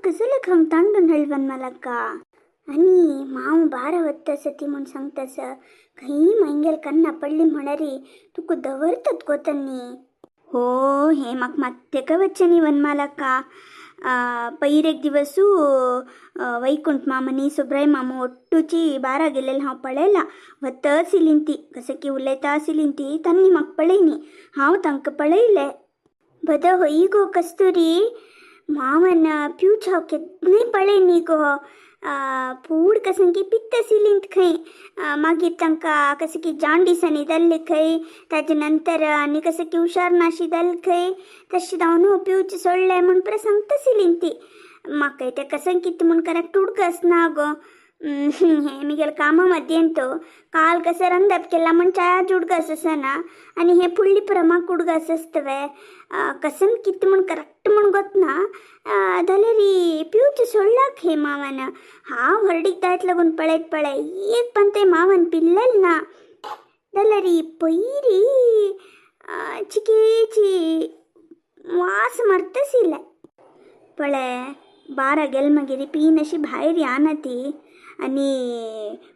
कसले खावंक तांडून हळवन मलक्का आनी माव बारा वत्तस ती म्हूण सांगतस खंय मांगेल कन्ना पडली म्हणरी तुका दवरतात गोतन्नी. हो हे म्हाका मात्तेक वच्चनी वनमालक्का. पयर एक दिवसू वैकुंठ मामनी सुब्राय मामू ಒಟ್ಟುಚಿ ಬಾರ ಗೆಲ್ಲೆಲ್ हांव पळयला वत आशिल्ली ती कसं की उलयता आशिल्ली ती तांणी म्हाका पळयनी हांव तांकां पळयलें. बद होई गो कस्तुरी मावन प्यूच हांव केन्नाय पळयनी गो. पूड कसं की पित्त आशिल्ली खंय मागीर तांकां कसं की जांडीस आनी जाल्ले खंय ताजे नंतर आनी कसं की हुशार नाशी जाल्ले खंय तशें जावन पिवचें सोडलें म्हूण पुरो सांगता आशिल्ली ती. म्हाका तें कसं कितें म्हूण करेक्ट उडगस ना गो. हे मिगेल कामा मध्यंत काल कसं रंदप केला म्हण चायाज उडगस आसना आनी हे फुडली पुरो म्हाका उडगस आसतवे कसं कितें म्हूण करेक्ट म्हूण गोतना जाल्यार पिवचें सोडलां खंय मावान. हांव हळडीक दायत लागून पळयत पळय एक पण ते मावान पिल्लेल ना जाल्यार पयरी चिकेची वास मारताशिल्लें. पळय बारा गेल मागीर पीन अशी भायर या ती आनी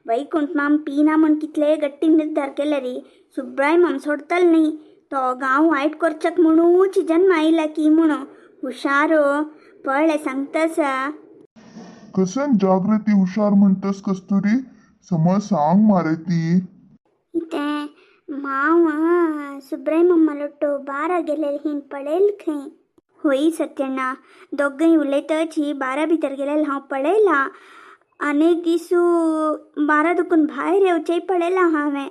वैकुंठ माम पिना म्हूण कितले गट्टी निर्धार केले री सुब्राय माम सोडतल न्ही तो गांव वायट करचक म्हणूच जन्म आयला की म्हणून हुशारो पळय सांगतासा. कसन जागृती हुशार म्हणतस कस्तुरी समज सांग मारे ती. इतें माव सुब्राय मम्मा बारा गेलेल हिन पळयल खंय. होय सत्यण्णा दोगांय उलयतच ही बारा भितर गेलेल हांव पळयला अनेक दिसू बारा दुखून भायर येवचेय पळयला हांवें.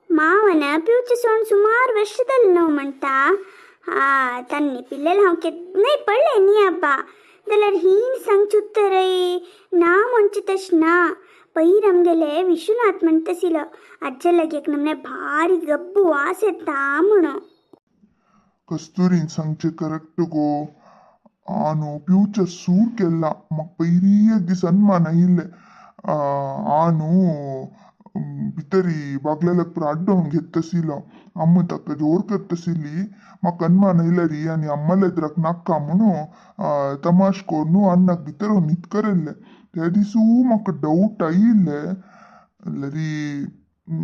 मावन पिवचें सोण सुमार वर्ष जालें न्हू म्हणटा. हा तांणी पिल्लेल हांव केन्नाय पळय न्ही आब्बा जाल्यार हीन सांगचें उत्तरय ना म्हणचें तशें ना. पयर आमगेले विश्वनाथ म्हणटाशिल्लो आज्जे लागीं एक नमने भारी गब्बू वास येता म्हणून. कस्तुरीन सांगचें करेक्ट गो. आनो पिवचें सूर केला म्हाका पयरी एक दीस अनमान आयिल्लें. आनु भितरी बागलेल्याक पुरो आड्डोवन घेताशिल्लो अम्मा ताका जोर करताशिल्ली म्हाका अनमान आयलें री आनी अम्माले एदराक नाका म्हणून तमाश करून अन्नाक भितर न्हीद करयल्लें. त्या दिसू म्हाका डावट आयिल्लें री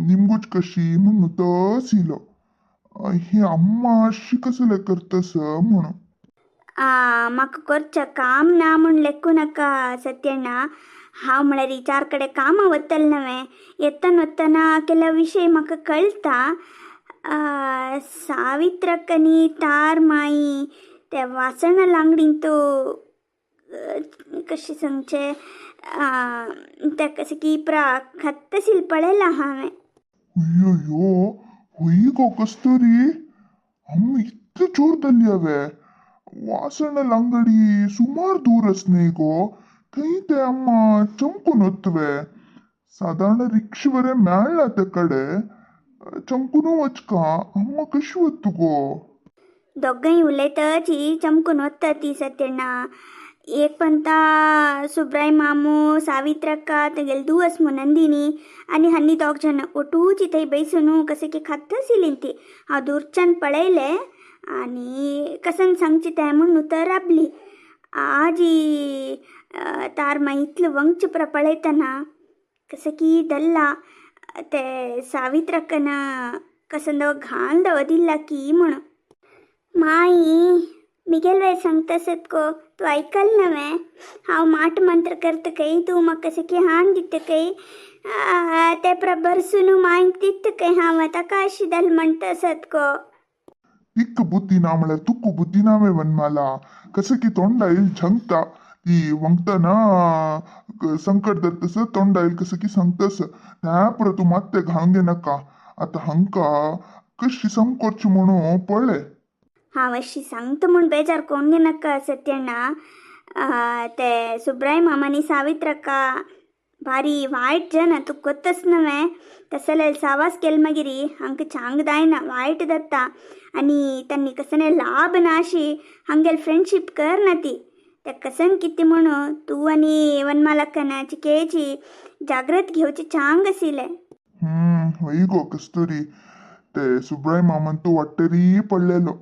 निमगूच कशी म्हणून तशिलो ही अम्मा अशी कसले करतस म्हणून. म्हाका करचें काम ना म्हूण लेखूं नाका सत्यण्णा. हांव म्हळ्यार चार कडेन कामां वतलें नवें येतना वतना केल्या विशय म्हाका कळटा. सावित्रक आनी तार माई ते वासण लांगडीन तूं कशें सांगचें ते कशें की प्रा खात्तसील पळयलां हांवें. अय्यो हुई गो कस्तुरी अम्मा इतले जोर धरली हांवें. वासणल अंगडी सुमार दूर आस न्ही गो थंय ते अम्मा चमकून वतवे सादारण रिक्षा बरें मेळना ते कडे चमकून वचका अम्मा कशी वत गो. दोगांय उलयतच ही चमकून वता ती सत्यण्णा. एक पंता सुब्राय मामू सावित्रक्का तेगेले धूव आस मु नंदिनी आनी हन्नी दोग जाण ओटूची थंय बैसून कशें की खात्ताशिल्ली ती. हांव दूरच्यान पळयलें आनी कसन सांगचें तें म्हूण नुतर राबली. आजी तार मागीर इतलें वंगच पुरो पळयतना कसं की दल्ला ते सावित्रक्कन कसं घाण दवरिल्ला की म्हणून. माई मिगेल वेळ सांगतासत गो तूं आयकल नवें हांव माट मंत्र करता खंय तूं म्हाका कशें की हाण दिता खंय ते प्रभरसून मांयक दिता खंय हांव ताका अशी दल म्हणटासत गो. तिक्क बुद्धी ना म्हळ्यार तुक्क बुद्धी नावे वनमाला कसं की तोंड येईल झंगता ती वंगतना संकट धरतस तोंड येईल कसं की सांगतस त्या पुरो तूं मात्ते घालून घे नाका. आतां हांका कशी समकोरची म्हणून पळय. हांव अशी सांगता म्हूण बेजार कोण घे नाका सत्यण्णा. ते सुब्राय मामानी सावित्रक्का भारी वायट जन तुका गोत्तच नवें तसले सावास केल मागीर हांकां चांग जायना वायट जाता आनी तांणी कसले लाभ ना अशी हांगेल फ्रेंडशीप कर ना ती. ते कसन कितें म्हणून तूं आनी वनमालक्कन चिकेची जाग्रत घेवची चांग आशिल्लें. हय गो कस्तुरी ते सुब्राय मामान तूं वाट्टरी पडलेलो.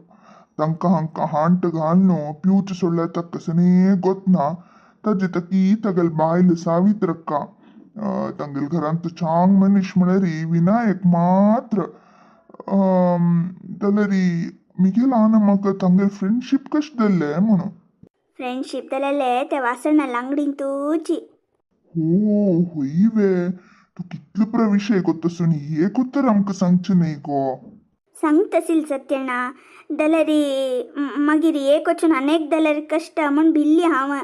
तांकां हांकां हांट घालून पिवचें सोडल्यार ताका कसलें गोतना. ताजे तकी तागेल बायल सावित्रक्का. तांगेल घरांत चांग मनीस म्हळ्यार विनायक मात्र. जाल्यार मिगेल आना म्हाका तांगेल फ्रेंडशीप कशें जाल्लें म्हणून. फ्रेंडशीप जाल्यार ते वासणा लांगडीन तुजी. हो होय वे, तूं कितलो पुरो विशय कोत्ता सुनी, एक उत्तर आमकां सांगचें न्हय गो. सांगतसील सत्यणा, जाल्यार मागीर एक वचून अनेक जाल्यार कश्ट म्हूण भिल्ली हांव.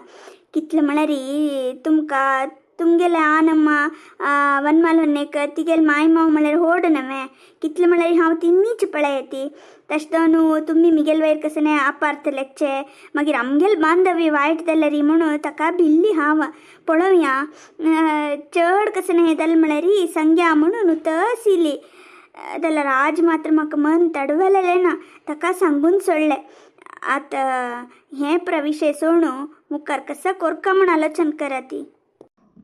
कितलें म्हळ्यार तुमकां तुमगेले आनम्मा वनमाल होन्नेक तिगेल माय माव म्हळ्यार होड नवे. कितलें म्हळ्यार हांव तिन्नीच पळयती. तशें जावन तुमी मिगेल वयर कसलें अपार्थ लेखचे, मागीर आमगेल बांधवी वायट जाल्यार म्हणून ताका भिल्ली हांव. पळोवया चड कसलें हें जालें म्हळ्यार सांग्या म्हणून तसिली. जाल्यार आज मात्र म्हाका मन तडवलेलें ना, ताका सांगून सोडलें. आतां हें प्रविशय सोडून मुखार कसा कोरका म्हूण आलोचन कराती.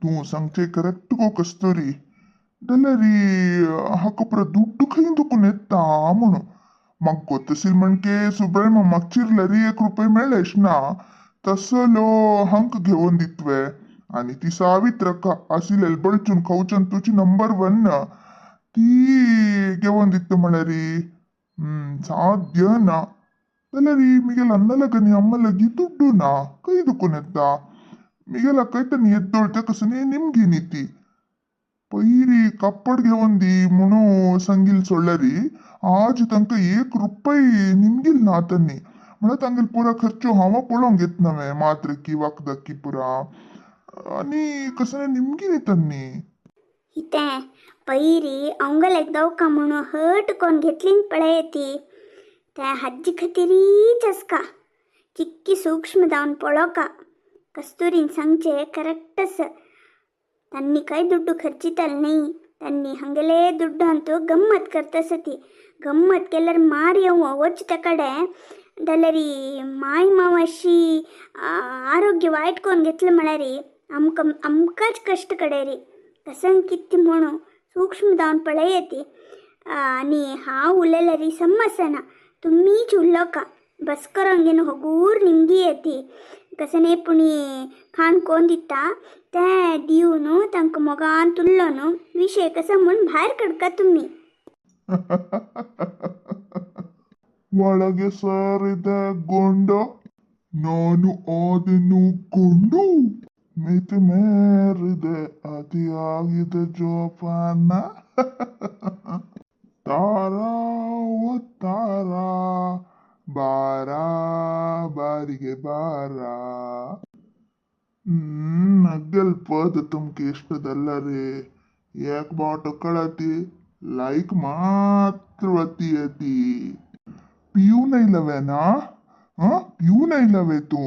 तूं सांगचें करेक्ट गो कस्तुरी. जाल्यार हाका पुरो दुड्डू खंय दुखून येता म्हणून म्हाका गोतसील म्हणके सुब्राय मामाक चिरल्यार 1 रुपये मेळ्ळेश ना, तसलो हांक घेवन दितवे. आनी ती सावित्रक्का आशिल्ले बळचून खावच्यान तुजी नंबर 1 ती घेवन दिता म्हळ्यार साध्य ना. जाल्यार मिगेल अण्णा लागनी अम्मा लागी दुड्डू ना, खंय दुखून येता. मिगेल अकयतनी येद्दोळ कसनी निमगी न्ही ती. पयरी कप्पड घेवन दी म्हणून सांगील सोडल्यार आज तांकां 1 रुपय निमगील ना तांणी. म्हळ्यार तांगेल पुरा खर्चो हांव पळोवंक येत नवे मात्रकी वखदाकी पुरा आनी कसलें निमगी न्ही तांणी. इतें पयरी अवंगलेक दवका म्हणून हट कोण घेतली पळयती ते हाजी खातीरीच आसका. चिक्की सूक्ष्म जावन पळोवका. कस्तुरीन सांगचें करेक्ट आसा. तांणी काय दुड्डू खर्चिताल न्ही, तांणी हांगेले दुड्डू अंतू गम्मत करतासती. गम्मत केल्यार मार येवं वच त्या कडेन. जाल्यार माय माव अशी आरोग्य वायट कोण घेतलें म्हळ्यार आमकां आमकांच कश्ट कडेरी. कसं कितें म्हणून सूक्ष्म जावन पळयती. आनी हांव उलयल्यार समजना, तुमीच उलोवका. बस करोंगेन होगूर निमगी येती. कसने पुणी खाण कोण दिता तें दिवन तांकां मोगान तुल्लो न्हू विशय कसो म्हूण भायर काडका तुमी. ಒಳಗೆ ಸಾರಿದ ಗೊಂಡ, ನಾನು ಆದೆನು ಗೊಂಡು, ಮಿತಿ ಮೇರಿದೆ ಅತಿಯಾಗಿದೆ ಜೋಪಾನ. ತಾರಾ ಓ ತಾರಾ ಬಾರಾ ಬಾರಿಗೆ ಬಾರಾ. ನಗ್ಗಲ್ ಪದ ತುಮ್ಗೆ ಇಷ್ಟದಲ್ಲ ರೀ, ಯಾಕೆ ಬಾಟೋ ಕಳತಿ ಲೈಕ್ ಮಾತ್ರ ಅತಿ ಅತಿ. पियू नहीं लवे ना, हाँ पियू नहीं लवे तू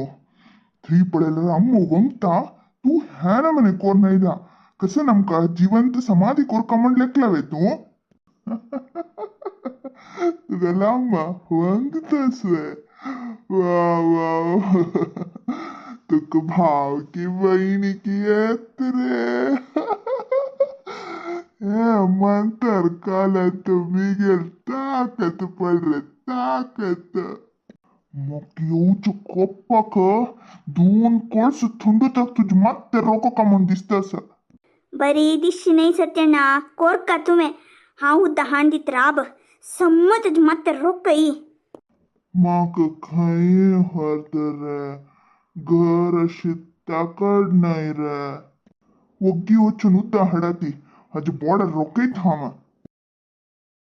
थी पड़ेला अम्मू वंगता तू है ना मने कोर नहीं दा कसं नमका जीवंत समाधि कोर कमंड लेखलवे तू. तुगेला अम्मा वंगतसवे. वा वा तुक भाव की बहिणी की येत रे. हे मंतर काल तुम्ही गेल ताकद पडले ताकद. मग येवचो कोप्पाक दोन कोळस थंड ताक तुजी मात्ते रोको का म्हूण दिसता आसा. बरी दिसची न्हय सत्यण्णा, कोरका तुवें. हांव उद्दां हाण दीत राब सम्म तुजी मात्ते रोकय. म्हाका खंय व्हरता रे, घर अशी ताकड न्हय रे. वग्गी वचून उद्दां हाडाती, हाजे बोडार रोखयत हांव.